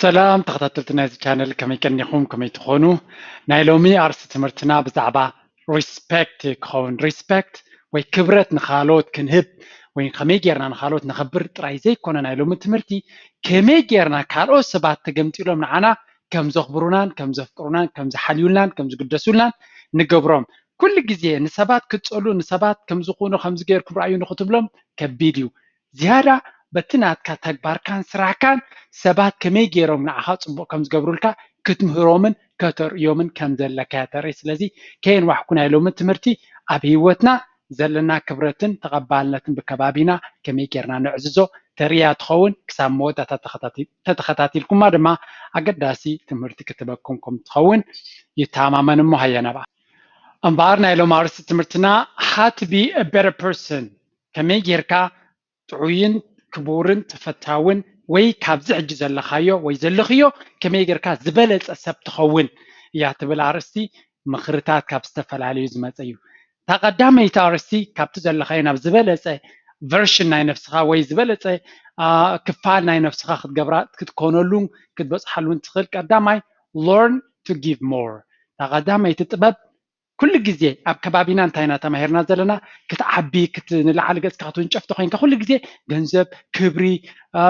ሰላም ተኸታተልቲ ናይዚ ቻነል፣ ከመይ ቀኒኹም? ከመይ ትኾኑ? ናይ ሎሚ ኣርእስቲ ትምህርትና ብዛዕባ ሪስፔክት ክኸውን፣ ሪስፔክት ወይ ክብረት ንኻልኦት ክንህብ ወይ ከመይ ጌርና ንኻልኦት ነኽብር ጥራይ ዘይኮነ፣ ናይ ሎሚ ትምህርቲ ከመይ ጌርና ካልኦት ሰባት ተገምጢሎም ንዓና ከም ዘኽብሩናን ከም ዘፍቅሩናን ከም ዝሓልዩልናን ከም ዝግደሱልናን ንገብሮም። ኩሉ ግዜ ንሰባት ክትጸሉ፣ ንሰባት ከም ዝኾኑ ከም ዝገርኩም ረኣዩ ንክትብሎም ከቢድ እዩ። ዝያዳ በቲ ናትካ ተግባርካን ስራሕካን ሰባት ከመይ ገይሮም ንዓኻ ጽቡቕ ከም ዝገብሩልካ ክትምህሮምን ከተርእዮምን ከም ዘለካ እያ ተርኢ። ስለዚ ከየንዋሕኩ ናይ ሎሚ ትምህርቲ ኣብ ህይወትና ዘለና ክብረትን ተቐባልነትን ብከባቢና ከመይ ጌርና ነዕዝዞ ተርእያ ትኸውን። ክሳብ መወዳእታ ተኸታቲ-፣ ተተኸታቲልኩማ ድማ ኣገዳሲ ትምህርቲ ክትበኩም ከም ትኸውን ይተማመን። እሞ ሃየ ናብኣ። እምበኣር ናይ ሎም ኣርእስቲ ትምህርትና how to be a better person፣ ከመይ ጌርካ ጥዑይን ክቡርን ተፈታውን ወይ ካብዚ ሕጂ ዘለኻዮ ወይ ዘለኽዮ ከመይ ጌርካ ዝበለጸ ሰብ ትኸውን እያ ትብል ኣርእስቲ ምኽርታት ካብ ዝተፈላለዩ ዝመጸ እዩ። እታ ቀዳመይቲ ኣርእስቲ ካብቲ ዘለኻዮ ናብ ዝበለጸ ቨርሽን ናይ ነፍስኻ ወይ ዝበለጸ፣ አ፣ ክፋል ናይ ነፍስኻ ክትገብራ ክትኮነሉን ክትበጽሓሉን ትኽእል። ቀዳማይ፣ learn to give more። እታ ቀዳመይቲ ጥበብ ኩሉ ግዜ ኣብ ከባቢና እንታይ ኢና ተማሂርና ዘለና? ክትዓቢ፣ ክት-፣ ንላዕሊ ገጽካ ክትውንጨፍ ተኾይንካ ኩሉ ግዜ ገንዘብ፣ ክብሪ፣ አ፣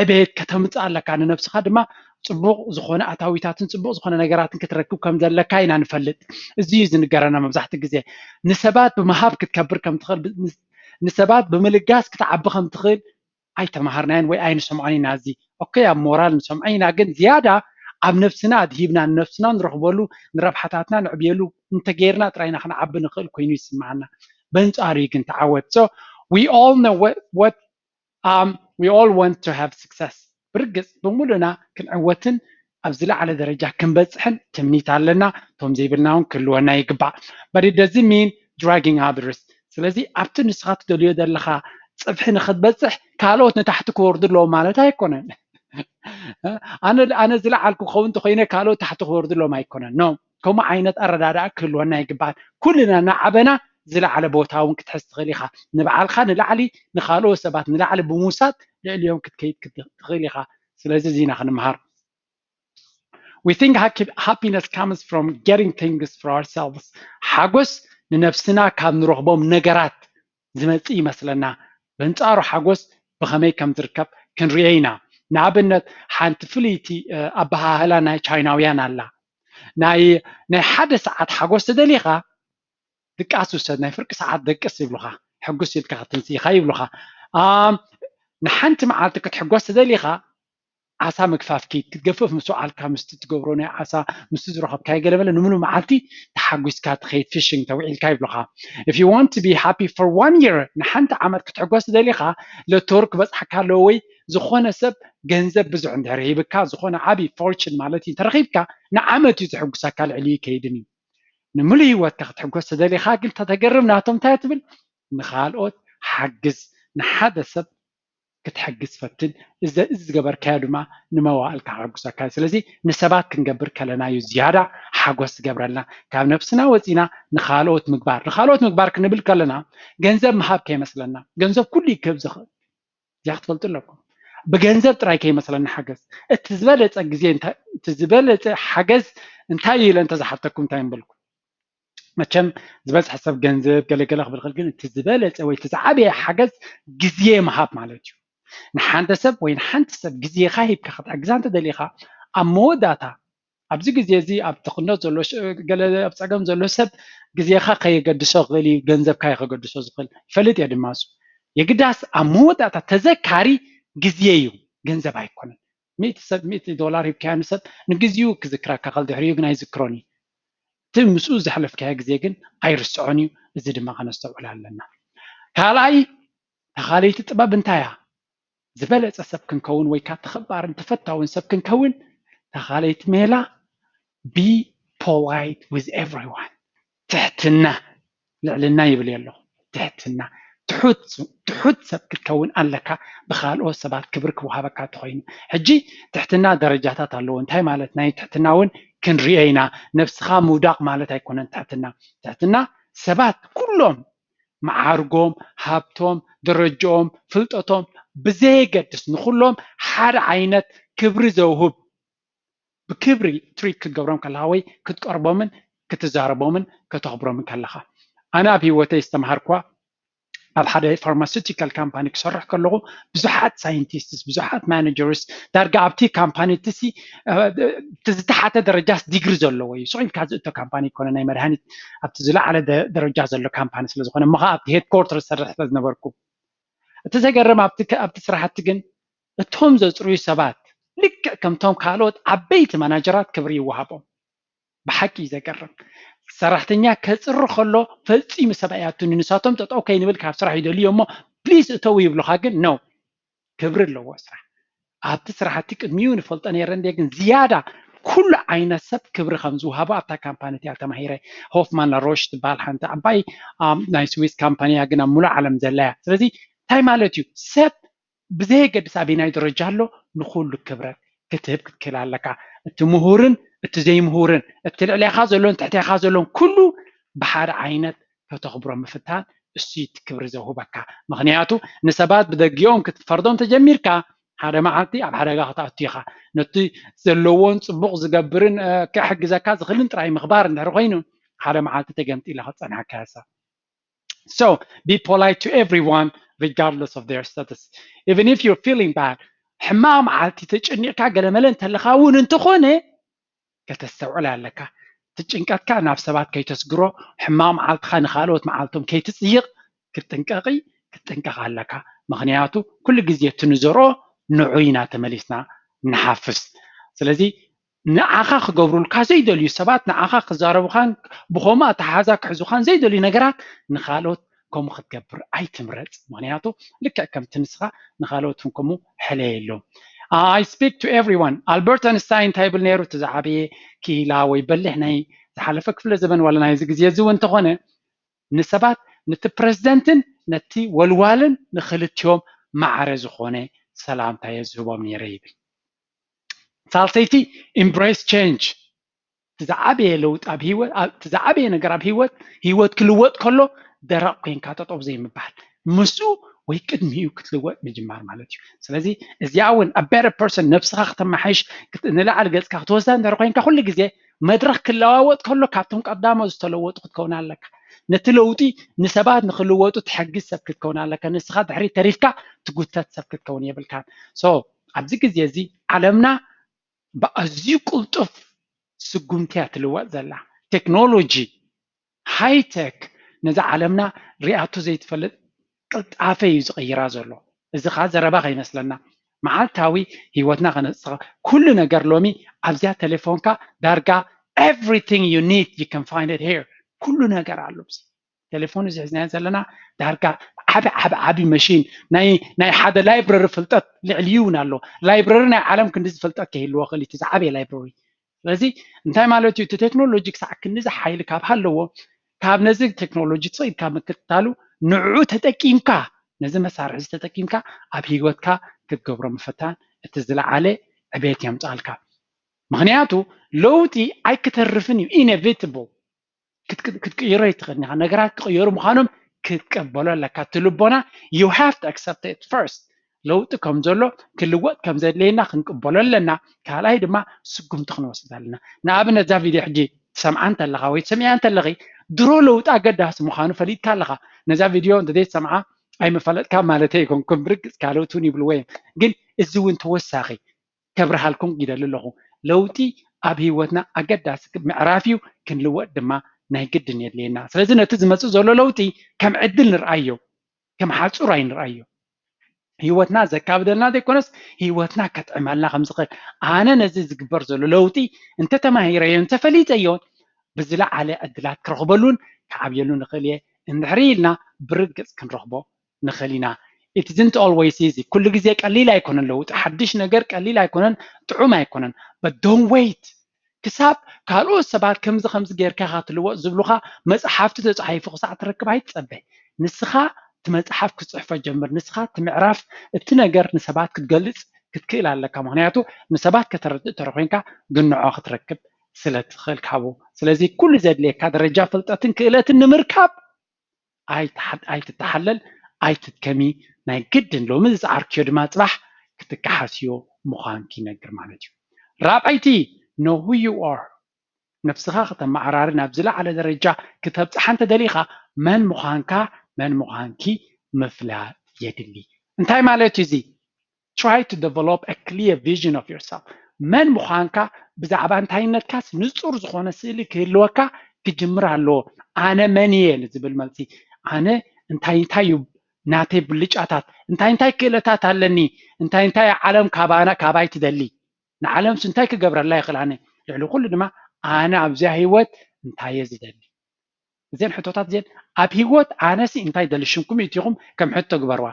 ዕቤት ከተምጽእ ኣለካ። ንነብስኻ ድማ ጽቡቕ ዝኾነ ኣታዊታትን ጽቡቕ ዝኾነ ነገራትን ክትረክብ ከም ዘለካ ኢና ንፈልጥ። እዚ እዩ ዝንገረና መብዛሕትኡ ግዜ። ንሰባት ብምሃብ ክትከብር ከም ትኽእል፣ ብ-፣ ንስ-፣ ንሰባት ብምልጋስ ክትዓቢ ከም ትኽእል ኣይተማሃርናዮን ወይ ኣይንሰምዖን ኢና። እዚ ኦኬ፣ ኣብ ሞራል ንሰምዖ ኢና፣ ግን ዝያዳ ኣብ ነብስና ኣድሂብና ንነብስና ንረኽበሉ፣ ንረብሓታትና ንዕብየሉ እንተገይርና ጥራይ ኢና ክንዓቢ ንኽእል ኮይኑ ይስምዓና። በንጻሩ እዩ ግን ተዓወት። So we all know what, what, um, we all want to have success። ብርግጽ ብምሉእና ክንዕወትን ኣብ ዝለዓለ ደረጃ ክንበጽሕን ትምኒት ኣለና። እቶም ዘይብልና እውን ክህልወና ይግባእ። But it doesn't mean dragging others። ስለዚ ኣብቲ ንስኻ ትደልዮ ዘለኻ ጽፍሒ ንኽትበጽሕ ካልኦት ንታሕቲ ክወርዱ ኣለዎም ማለት ኣይኮነን። ኣነ፣ ኣነ ዝለዓልኩ ክኸውን እንተኾይነ ካልኦት ታሕቲ ክወርዱ ኣለዎም ኣይኮነን። No፣ ከምኡ ዓይነት ኣረዳድኣ ክህልወና ይግባእ። ኩልና እናዓበና ዝለዓለ ቦታ እውን ክትሕዝ ትኽእል ኢኻ። ንባዕልኻ ንላዕሊ፣ ንኻልኦት ሰባት ንላዕሊ ብምውሳድ ልዕሊኦም ክትከይድ ክት-፣ ትኽእል ኢኻ። ስለዚ እዚ ኢና ክንምሃር። We think hap-, happiness comes from getting things for ourselves። ሓጎስ ንነብስና ካብ ንረኽቦም ነገራት ዝመጽእ ይመስለና። በንጻሩ ሓጎስ ብኸመይ ከም ዝርከብ ክንርእዮ ኢና። ንኣብነት፣ ሓንቲ ፍልይቲ፣ እ፣ ኣበሃህላ ናይ ቻይናውያን ኣላ። ናይ፣ ናይ ሓደ ሰዓት ሓጎስ ተደሊኻ፣ ድቃስ ውሰድ፣ ናይ ፍርቂ ሰዓት ደቅስ ይብሉኻ፣ ሕጉስ ኢልካ ክትንስኢኻ ይብሉኻ። ኣም፣ ንሓንቲ መዓልቲ ክትሕጎስ ተደሊኻ፣ ዓሳ ምግፋፍ ኪድ፣ ክትገፍፍ ምስ ወዓልካ፣ ምስቲ ትገብሮ ናይ ዓሳ፣ ምስቲ ዝረኸብካዮ ገለ መለ፣ ንምሉ መዓልቲ ተሓጒስካ ትኸይድ፣ ፊሽንግ ተውዒልካ ይብሉኻ። If you want to be happy for one year፣ ንሓንቲ ዓመት ክትሕጎስ ተደሊኻ፣ ሎቶሪ ክበጽሓካ ኣለዎ ወይ ዝኾነ ሰብ ገንዘብ ብዙሕ እንድሕር ሂብካ፣ ዝኾነ ዓቢ ፎርችን ማለት እዩ፣ እንተረኺብካ፣ ንዓመት እዩ ዘሕጉሰካ፣ ልዕሊ ይከይድን እዩ። ንምሉእ ህይወትካ ክትሕጎስ ተደሊኻ ግን ተተገርም ናቶም እንታይ ትብል? ንኻልኦት ሓግዝ፣ ንሓደ ሰብ ክትሕግዝ ፈትን። እዚ፣ እዚ ዝገበርካዮ ድማ ንመዋእልካ ከሐጉሰካ እዩ። ስለዚ ንሰባት ክንገብር ከለና እዩ ዝያዳ ሓጎስ ዝገብረልና። ካብ ነብስና ወፂና ንኻልኦት ምግባር። ንኻልኦት ምግባር ክንብል ከለና ገንዘብ ምሃብ ከይመስለና። ገንዘብ ኩሉ እዩ ክህብ ዝኽእል። እዚኣ ክትፈልጡ ኣለኩም። ብገንዘብ ጥራይ ከይመስለና ሓገዝ። እቲ ዝበለጸ ግዜ እንታይ፣ እቲ ዝበለጸ ሓገዝ እንታይ እዩ ኢለ እንተዝሓተኩም እንታይ ምበልኩ? መቸም ዝበዝሐ ሰብ ገንዘብ ገለገለ ክብል ይኽእል፣ ግን እቲ ዝበለጸ ወይ እቲ ዝዓበየ ሓገዝ ግዜ ምሃብ ማለት እዩ። ንሓንተ ሰብ ወይ ንሓንቲ ሰብ ግዜኻ ሂብካ ክትሕግዛ እንተደሊኻ፣ ኣብ መወዳእታ ኣብዚ ግዜ እዚ ኣብ ድኽነት ዘሎ ሽ-፣ ገለ ኣብ ጸገም ዘሎ ሰብ ግዜኻ ከየገድሶ ይኽእል እዩ፣ ገንዘብካ እዩ ከገድሶ ዝኽእል። ይፈልጥ እየ ድማ እሱ። የግዳስ ኣብ መወዳእታ ተዘካሪ ግዜ እዩ፣ ገንዘብ ኣይኮነን። ሚእቲ ሰብ፣ ሚእቲ ዶላር ሂብካዮ ንሰብ ንግዚኡ ክዝክረካ፣ ከል ድሕሪኡ ግን ኣይዝክሮን እዩ። እቲ ምስኡ ዘሕለፍካዮ ግዜ ግን ኣይርስዖን እዩ። እዚ ድማ ከነስተውዕል ኣለና። ካልኣይ፣ ተኻለይቲ ጥበብ እንታይ እያ? ዝበለጸ ሰብ ክንከውን ወይ ከዓ ተኸባርን ተፈታውን ሰብ ክንከውን፣ ተኻለይቲ ሜላ፣ be polite with everyone። ትሕትና፣ ልዕልና ይብል የለኹ። ትሕትና፣ ትሑት፣ ትሑት ሰብ ክትከውን ኣለካ፣ ብኻልኦት ሰባት ክብሪ ክወሃበካ እንተኾይኑ። ሕጂ ትሕትና ደረጃታት ኣለዎ። እንታይ ማለት ናይ ትሕትና እውን ክንሪኦ ኢና። ነብስኻ ምውዳቕ ማለት ኣይኮነን ትሕትና። ትሕትና ሰባት ኩሎም መዓርጎም፣ ሃብቶም፣ ደረጃኦም፣ ፍልጠቶም ብዘየገድስ ንኹሎም ሓደ ዓይነት ክብሪ ዘውህብ፣ ብክብሪ ትሪት ክትገብሮም ከለኻ ወይ ክትቀርቦምን ክትዛረቦምን ከተኽብሮምን ከለኻ። ኣነ ኣብ ህይወተይ ዝተምሃርኳ፣ ኣብ ሓደ ፋርማሲውቲካል ካምፓኒ ክሰርሕ ከለኹ ብዙሓት ሳይንቲስትስ፣ ብዙሓት ማኔጀርስ፣ ዳርጋ ኣብቲ ካምፓኒ እቲ ዝተሓተ ደረጃስ ዲግሪ ዘለዎ እዩ። ስቕ ኢልካ ዝእቶ ካምፓኒ ይኮነ፣ ናይ መድሃኒት ኣብቲ ዝለዓለ ደረጃ ዘሎ ካምፓኒ ስለዝኾነ፣ እሞ ኣብቲ ሄድኮርተር ዝሰርሕ ስለዝነበርኩ፣ እቲ ዘገርም ኣብቲ ስራሕቲ ግን እቶም ዘፅርዩ ሰባት ልክዕ ከምቶም ካልኦት ዓበይቲ ማናጀራት ክብሪ ይወሃቦም። ብሓቂ እዩ ዘገርም። ሰራሕተኛ ከፅሪ ከሎ ፈፂሙ ሰብ ኣይኣቱን። ንሳቶም ጠጠው ከይንብል ካብ ስራሕ ይደልዩ እሞ ፕሊዝ እተው ይብሉኻ፣ ግን ነው፣ ክብሪ ኣለዎ ስራሕ። ኣብቲ ስራሕቲ ቅድሚኡ ንፈልጦ ነይረ እንደ ግን ዝያዳ ኩሉ ዓይነት ሰብ ክብሪ ከም ዝውሃቦ ኣብታ ካምፓኒ እቲኣ ተማሂረ። ሆፍማን ላሮሽ ትበሃል ሓንቲ ዓባይ ናይ ስዊስ ካምፓኒ እያ፣ ግን ኣብ ሙሉእ ዓለም ዘላ እያ። ስለዚ እንታይ ማለት እዩ? ሰብ ብዘየገድስ ኣበየናይ ደረጃ ኣሎ ንኹሉ ክብረት ክትህብ ክትክእል ኣለካ። እቲ ምሁርን እቲ ዘይምሁርን፣ እቲ ልዕሌኻ ዘሎን ትሕቴኻ ዘሎን ኩሉ ብሓደ ዓይነት ከተኽብሮ ምፍታን እሱ እቲ ክብሪ ዘውህበካ። ምኽንያቱ ንሰባት ብደጊኦም ክትፈርዶም ተጀሚርካ ሓደ መዓልቲ ኣብ ሓደጋ ክትኣቱ ኢኻ። ነቲ ዘለዎን ፅቡቕ ዝገብርን ክሕግዘካ ዝኽልን ጥራይ ምኽባር እንድሕር ኮይኑ ሓደ መዓልቲ ተገምጢላ ክትፀንሓካ እያ። So be polite to everyone regardless of their status. Even if you're feeling bad, ሕማቕ መዓልቲ ተጨኒቕካ ገለመለ እንተለኻ እውን እንተኾነ ከተስተውዕል ኣለካ። እቲ ጭንቀትካ ናብ ሰባት ከይተስግሮ፣ ሕማቕ መዓልትኻ ንኻልኦት መዓልቶም ከይትጽይቕ ክትጥንቀቒ ክትጥንቀቕ ኣለካ። ምኽንያቱ ኩሉ ግዜ እቲ ንዘርኦ ንዑ ኢና ተመሊስና ንሓፍስ። ስለዚ ንዓኻ ክገብሩልካ ዘይደልዩ ሰባት ንዓኻ ክዛረቡኻን ብኸምኡ ኣተሓሕዛ ክሕዙኻን ዘይደልዩ ነገራት ንኻልኦት ከምኡ ክትገብር ኣይትምረፅ። ምኽንያቱ ልክዕ ከምቲ ንስኻ ንኻልኦት እውን ከምኡ ሕለየሎም። I speak to everyone. ኣልበርት ኣንስታይን እንታይ ይብል ነይሩ? እቲ ዝዓበየ ክኢላ ወይ በሊሕ ናይ ዝሓለፈ ክፍለ ዘበን ዋላ ናይዚ ግዜ እዚ እውን እንተኾነ ንሰባት ነቲ ፕረዚደንትን ነቲ ወልዋልን ንክልቲኦም ማዕረ ዝኾነ ሰላምታ እየ ዝህቦም ነይረ ይብል። ሳልሰይቲ embrace change። እቲ ዝዓበየ ለውጢ ኣብ ህይወት እቲ ዝዓበየ ነገር ኣብ ህይወት ህይወት ክልወጥ ከሎ ደረቕ ኮይንካ ጠጠው ዘይምባል ምስኡ ወይ ቅድሚኡ ክትልወጥ ምጅማር ማለት እዩ። ስለዚ እዚኣ እውን a better person ነብስኻ ክተማሓይሽ ንላዕሊ ገፅካ ክትወስዳ እንድሕር ኮይንካ ኩሉ ግዜ መድረኽ ክለዋወጥ ከሎ ካብቶም ቀዳሞት ዝተለወጡ ክትከውን ኣለካ። ነቲ ለውጢ ንሰባት ንክልወጡ ትሕግዝ ሰብ ክትከውን ኣለካ። ንስኻ ድሕሪት ተሪፍካ ትጉተት ሰብ ክትከውን የብልካን። So ኣብዚ ግዜ እዚ ዓለምና ብኣዝዩ ቅልጡፍ ስጉምቲ እያ ትልወጥ ዘላ። ቴክኖሎጂ ሃይቴክ ነዛ ዓለምና ሪኣቶ ዘይትፈልጥ ቅልጣፈ እዩ ዝቕይራ ዘሎ። እዚ ኸዓ ዘረባ ከይመስለና መዓልታዊ ህይወትና ከነስኻ ኩሉ ነገር ሎሚ ኣብዚያ ቴሌፎንካ ዳርጋ everything you need you can find it here። ኩሉ ነገር ኣሎ። ቴሌፎን እዚ ሒዝናዮ ዘለና ዳርጋ ዓቢ ዓቢ ዓቢ መሽን ናይ ናይ ሓደ ላይብረሪ ፍልጠት ልዕሊ እውን ኣሎ። ላይብረሪ ናይ ዓለም ክንዲ ዝፍልጠት ከይህልዎ ክእል እቲ ዝዓበየ ላይብረሪ። ስለዚ እንታይ ማለት እዩ? እቲ ቴክኖሎጂ ክሳዕ ክንዲ ሓይሊ ካብ ሃለዎ ካብ ነዚ ቴክኖሎጂ ስቕ ኢልካ ምክትታሉ ንዕኡ ተጠቂምካ ነዚ መሳርሒ እዚ ተጠቂምካ ኣብ ህይወትካ ክትገብሮ ምፍታን እቲ ዝለዓለ ዕቤት የምፅኣልካ። ምኽንያቱ ለውጢ ኣይክተርፍን እዩ፣ inevitable። ክትቅይሮ ይትኽእል ኢኻ። ነገራት ክቕየሩ ምዃኖም ክትቀበሎ ኣለካ። እቲ ልቦና you have to accept it first። ለውጢ ከም ዘሎ ክልወጥ ከም ዘድለየና ክንቅበሎ ኣለና። ካልኣይ ድማ ስጉምቲ ክንወስድ ኣለና። ንኣብነት እዛ ቪድዮ ሕጂ ትሰምዓ እንተለኻ ወይ ትሰምዕያ እንተለኺ ድሮ ለውጢ ኣገዳሲ ምዃኑ ፈሊጥካ ኣለኻ። ነዛ ቪድዮ እንተዘይትሰምዓ ኣይምፈለጥካ ማለት ኣይኮንኩን። ብርግፅ ካልኦት እውን ይብልዎ እዮም። ግን እዚ እውን ተወሳኺ ከብርሃልኩም ይደሊ ኣለኹ። ለውጢ ኣብ ህይወትና ኣገዳሲ ምዕራፍ እዩ፣ ክንልወጥ ድማ ናይ ግድን የድልየና። ስለዚ ነቲ ዝመፅእ ዘሎ ለውጢ ከም ዕድል ንርኣዮ፣ ከም ሓፁር ኣይንርኣዮ። ህይወትና ዘካብደልና ዘይኮነስ ህይወትና ከጥዕመልና ከም ዝኽእል ኣነ ነዚ ዝግበር ዘሎ ለውጢ እንተተማሂረዮ እንተፈሊጠዮ ብዝለዓለ ዕድላት ክረኽበሉን ክዓብየሉን ንኽእል እየ እንድሕሪ ኢልና ብርግፅ ክንረኽቦ ንኽእል ኢና። It isn't always easy። ኩሉ ግዜ ቀሊል ኣይኮነን ለውጢ፣ ሓድሽ ነገር ቀሊል ኣይኮነን፣ ጥዑም ኣይኮነን። But don't wait ክሳብ ካልኦት ሰባት ከምዚ ከምዚ ጌርካ ኢኻ ትልወጥ ዝብሉኻ መፅሓፍቲ ተፃሒፉ ክሳዕ ትረክብ ኣይትፀበ። ንስኻ እቲ መፅሓፍ ክትፅሕፎ ጀምር። ንስኻ እቲ ምዕራፍ እቲ ነገር ንሰባት ክትገልፅ ክትክእል ኣለካ። ምኽንያቱ ንሰባት ከተረድእ ተረ ኮይንካ ግን ንዖ ክትረክብ ስለ ትኽእል ካብኡ። ስለዚ ኩሉ ዘድልየካ ደረጃ ፍልጠትን ክእለትን ንምርካብ ኣይትሓ- ኣይትተሓለል ኣይትድከሚ። ናይ ግድን ሎሚ ዝፀዓርክዮ ድማ ፅባሕ ክትከሓስዮ ምዃንኪ ይነግር ማለት እዩ። ራብዐይቲ፣ know who you are። ነብስኻ ከተመዓራሪ ናብ ዝለዓለ ደረጃ ክተብፅሓ እንተደሊኻ መን ምዃንካ መን ምዃንኪ ምፍላጥ የድሊ። እንታይ ማለት እዩ እዚ? Try to develop a clear vision of yourself። መን ምዃንካ ብዛዕባ እንታይነትካስ ንፁር ዝኾነ ስእሊ ክህልወካ ክጅምር ኣለዎ። ኣነ መን እየ ንዝብል መልሲ፣ ኣነ እንታይ እንታይ እዩ ናተይ ብልጫታት፣ እንታይ እንታይ ክእለታት ኣለኒ፣ እንታይ እንታይ ዓለም ካባና ካባይ ትደሊ፣ ንዓለምስ እንታይ ክገብረላ ይኽእል፣ ኣነ ልዕሊ ኩሉ ድማ ኣነ ኣብዚኣ ህይወት እንታይ እየ ዝደሊ። እዘን ሕቶታት እዚን ኣብ ህይወት ኣነሲ እንታይ ደሊ ሽምኩም ኢትኹም ከም ሕቶ ግበርዋ።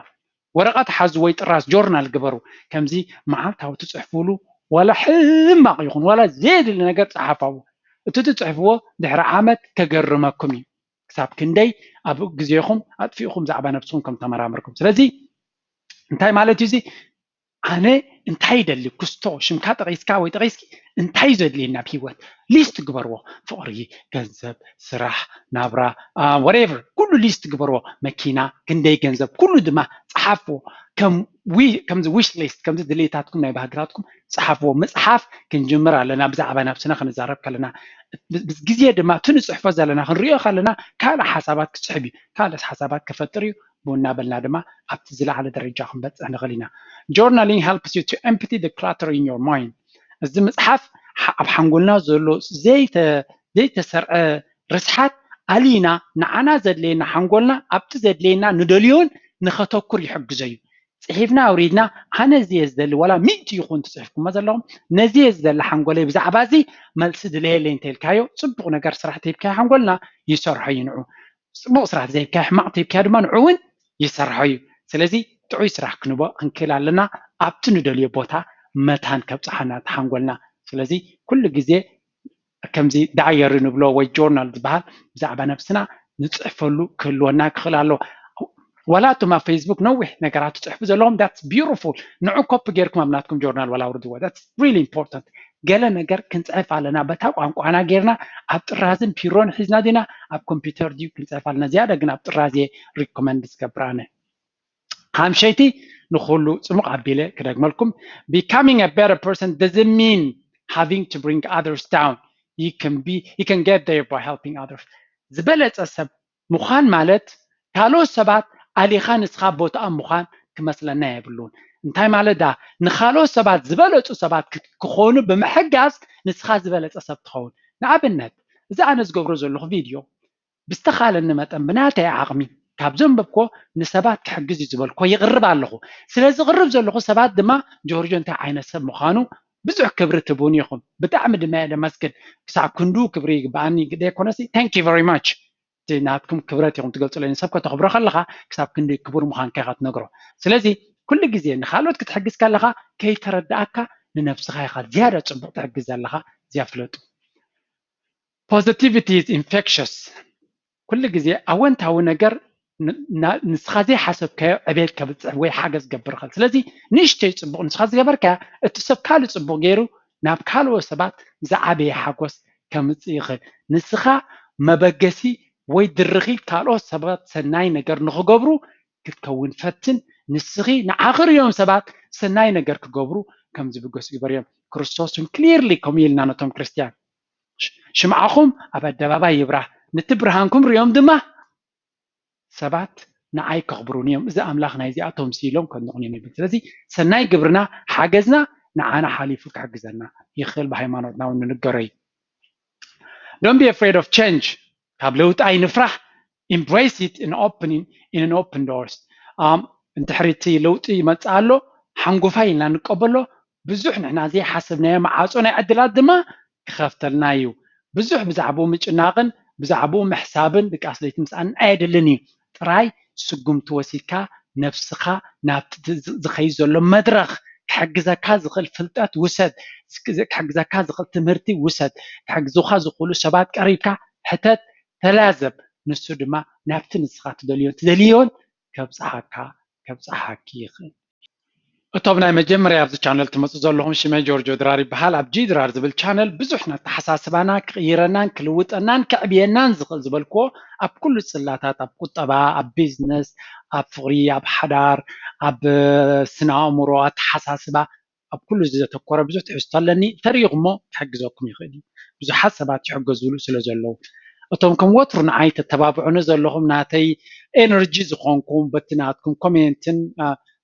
ወረቐት ሓዙ ወይ ጥራዝ ጆርናል ግበሩ። ከምዚ መዓልታዊ ትፅሕፉሉ ዋላ ሕማቕ ይኹን ዋላ ዘየድሊ ነገር ፀሓፋዎ። እቲ ትፅሕፍዎ ድሕሪ ዓመት ከገርመኩም እዩ። ክሳብ ክንደይ ኣብ ግዜኹም ኣጥፊእኹም ዛዕባ ነብስኹም ከም ተመራመርኩም። ስለዚ እንታይ ማለት እዩ እዚ? ኣነ እንታይ ይደሊ? ክስቶ ሽምካ ጠቒስካ ወይ ጠቒስኪ እንታይ ዘድልየና ኣብ ህይወት ሊስት ግበርዎ። ፍቕሪ፣ ገንዘብ፣ ስራሕ፣ ናብራ፣ whatever ኩሉ ሊስት ግበርዎ። መኪና፣ ክንደይ ገንዘብ፣ ኩሉ ድማ ጸሓፍዎ። ከም ከምዚ ዊሽ ሊስት ከምዚ ድሌታትኩም ናይ ባህግታትኩም ጸሓፍዎ። ምጽሓፍ ክንጅምር ኣለና። ብዛዕባ ነብስና ክንዛረብ ከለና ግዜ ድማ እቲ ንጽሕፎ ዘለና ክንሪኦ ከለና ካልእ ሓሳባት ክጽሕብ እዩ። ካልእ ሓሳባት ክፈጥር እዩ። ብኡ እናበልና ድማ ኣብቲ ዝለዓለ ደረጃ ክንበፅሕ ንኽእል ኢና። Journaling helps you to empty the clutter in your mind። እዚ ምፅሓፍ ኣብ ሓንጎልና ዘሎ ዘይተሰርዐ ርስሓት ኣሊና ንዓና ዘድለየና ሓንጎልና ኣብቲ ዘድለየና ንደልዮን ንኸተኩር ይሕግዞ እዩ። ፅሒፍና ኣውሪድና ኣነ እዚ እየ ዝደሊ ዋላ ሚእቲ ይኹን ትፅሕፍኩሞ ዘለኹም ነዚ እየ ዝደሊ ሓንጎለይ ብዛዕባ እዚ መልሲ ድለየለይ እንተልካዮ ፅቡቕ ነገር ስራሕ ተሂብካዮ ሓንጎልና ይሰርሖ እዩ ንዑ። ፅቡቕ ስራሕ ዘይብካዮ ሕማቕ ተሂብካዮ ድማ ንዑ እውን ይሰርሖ እዩ። ስለዚ ጥዑይ ስራሕ ክንቦ ክንክእል ኣለና ኣብቲ ንደልዮ ቦታ መታን ከብፅሓና ተሓንጎልና። ስለዚ ኩሉ ግዜ ከምዚ ዳየሪ ንብሎ ወይ ጆርናል ዝበሃል ብዛዕባ ነብስና ንፅሕፈሉ ክህልወና ክኽእል ኣለዎ። ዋላ እቶም ኣብ ፌስቡክ ነዊሕ ነገራት ትፅሕፉ ዘለዎም that's beautiful ንዑ ኮፒ ጌርኩም ኣብ ናትኩም ጆርናል ዋላ ኣውርድዎ that's really important። ገለ ነገር ክንፅሕፍ ኣለና በታ ቋንቋና ጌርና ኣብ ጥራዝን ፒሮን ሒዝና ዲና ኣብ ኮምፒውተር ድዩ ክንፅሕፍ ኣለና ዝያዳ ግን ኣብ ጥራዝ እየ ሪኮመንድ ዝገብር ኣነ። ሓምሸይቲ ንኩሉ ፅሙቕ ኣቢለ ክደግመልኩም becoming a better person doesn't mean having to bring others down. You can be you can get there by helping others ዝበለፀ ሰብ ምዃን ማለት ካልኦት ሰባት ኣሊኻ ንስኻ ቦታኦም ምዃን ክመስለና የብሉን። እንታይ ማለት ዳ ንኻልኦት ሰባት ዝበለፁ ሰባት ክኾኑ ብምሕጋዝ ንስኻ ዝበለፀ ሰብ ትኸውን። ንኣብነት እዚ ኣነ ዝገብሮ ዘለኹ ቪድዮ ብዝተኻለኒ መጠን ብናተይ ዓቕሚ ካብ ዘንበብኮ ንሰባት ክሕግዝ እዩ ዝበልኮ ይቕርብ ኣለኹ። ስለ ዝቕርብ ዘለኹ ሰባት ድማ ጆርጆ እንታይ ዓይነት ሰብ ምዃኑ ብዙሕ ክብሪ ትቡን ኢኹም። ብጣዕሚ ድማ እየ ደመስግን። ክሳብ ክንዱ ክብሪ ይግበኣኒ ግደ ኮነሲ thank you very much ናትኩም ክብረት ኢኹም ትገልፁለይ ንሰብ ከተኽብሮ ከለኻ ክሳብ ክንደይ ክቡር ምዃንካ ኢኻ ትነግሮ። ስለዚ ኩሉ ግዜ ንካልኦት ክትሕግዝ ከለኻ ከይተረዳእካ ንነብስኻ ኢኻ ዝያዳ ፅቡቕ ትሕግዝ ዘለኻ። እዚኣ ፍለጡ። Positivity is infectious። ኩሉ ግዜ ኣወንታዊ ነገር ንስኻ ዘይሓሰብካዮ ዕቤት ከብፅሕ ወይ ሓገዝ ገብር ይኽእል። ስለዚ ንእሽተይ ፅቡቕ ንስኻ ዝገበርካያ እቲ ሰብ ካልእ ፅቡቕ ገይሩ ናብ ካልኦት ሰባት ዝዓበየ ሓጎስ ከምፅእ ይኽእል። ንስኻ መበገሲ ወይ ድርኺት ካልኦት ሰባት ሰናይ ነገር ንኽገብሩ ክትከውን ፈትን። ንስኺ ንዓኺ ርእዮም ሰባት ሰናይ ነገር ክገብሩ ከም ዝብገሱ ግበርዮም። ክርስቶስ እውን ክሊርሊ ከምኡ ኢልና ነቶም ክርስትያን ሽምዓኹም ኣብ ኣደባባይ ይብራህ፣ ነቲ ብርሃንኩም ርእዮም ድማ ሰባት ንዓይ ከኽብሩኒ እዮም፣ እዚ ኣምላኽ ናይዚኣቶም ሲ ኢሎም ከድንቑኒ እዮም ይብል። ስለዚ ሰናይ ግብርና ሓገዝና ንዓና ሓሊፉ ክሕግዘና ይኽእል፣ ብሃይማኖትና እውን ንንገሮ እዩ። Don't be afraid of change። ካብ ለውጢ ኣይንፍራሕ። Embrace it in opening in an open doors። እንድሕሪ እቲ ለውጢ ይመፅእ ኣሎ ሓንጎፋይ ኢልና ንቀበሎ። ብዙሕ ንሕና ዘይሓሰብናዮ መዓፆ ናይ ዕድላት ድማ ክኸፍተልና እዩ። ብዙሕ ብዛዕባኡ ምጭናቕን ብዛዕባኡ ምሕሳብን ድቃስ ለይቲ ምስኣንን ኣየድልን እዩ። ጥራይ ስጉምቲ ወሲድካ ነብስኻ ናብቲ ዝኸይድ ዘሎ መድረኽ ክሕግዘካ ዝኽእል ፍልጠት ውሰድ። ክሕግዘካ ዝኽእል ትምህርቲ ውሰድ። ክሕግዙኻ ዝኽእሉ ሰባት ቀሪብካ ሕተት፣ ተላዘብ። ንሱ ድማ ናብቲ ንስኻ ትደልዮን ትደልዮን ከብፅሓካ ከብፅሓኪ ይኽእል። እቶም ናይ መጀመርያ ኣብዚ ቻነል ትመፁ ዘለኹም ሽመይ ጆርጆ ድራር ይበሃል። ኣብ ጂ ድራር ዝብል ቻነል ብዙሕ ነተሓሳስባና ክቕይረናን ክልውጠናን ከዕብየናን ዝኽእል ዝበልክዎ ኣብ ኩሉ ፅላታት ኣብ ቁጠባ፣ ኣብ ቢዝነስ፣ ኣብ ፍቕሪ፣ ኣብ ሓዳር፣ ኣብ ስነ ኣእምሮ ኣተሓሳስባ ኣብ ኩሉ ዘተኮረ ብዙሕ ትሕዝቶ ኣለኒ። እንተሪኢኹሞ ክሕግዘኩም ይኽእል እዩ። ብዙሓት ሰባት ይሕገዙሉ ስለ ዘለዉ፣ እቶም ከም ወትሩ ንዓይ ተተባብዑኒ ዘለኹም፣ ናተይ ኤነርጂ ዝኾንኩም፣ በቲ ናትኩም ኮሜንትን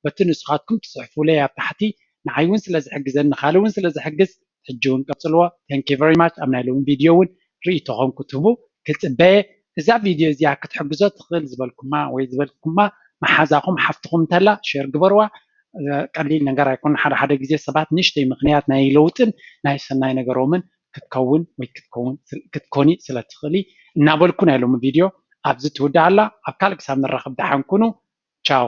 በቲ ንስኻትኩም ትፅሕፉለይ ኣብ ታሕቲ ንዓይ እውን ስለ ዝሕግዘኒ፣ ካልእ እውን ስለ ዝሕግዝ፣ ሕጂ እውን ቀፅልዎ። Thank you very much። ኣብ ናይ ሎሚ ቪድዮ እውን ርእይቶኹም ክትህቡ ክፅበየ። እዛ ቪድዮ እዚኣ ክትሕግዞ ትኽእል ዝበልኩማ ወይ ዝበልኩማ መሓዛኹም ሓፍትኹም እንተላ ሼር ግበርዋ። ቀሊል ነገር ኣይኮን። ሓደ ሓደ ግዜ ሰባት ንእሽተይ ምኽንያት ናይ ለውጥን ናይ ሰናይ ነገሮምን ክትከውን ወይ ክትከውን ክትኮኒ ስለ ትኽእሊ እናበልኩ ናይ ሎሚ ቪድዮ ኣብዚ ትውዳእ ኣላ። ኣብ ካልእ ክሳብ ንራኸብ ደሓን ኩኑ። ቻው።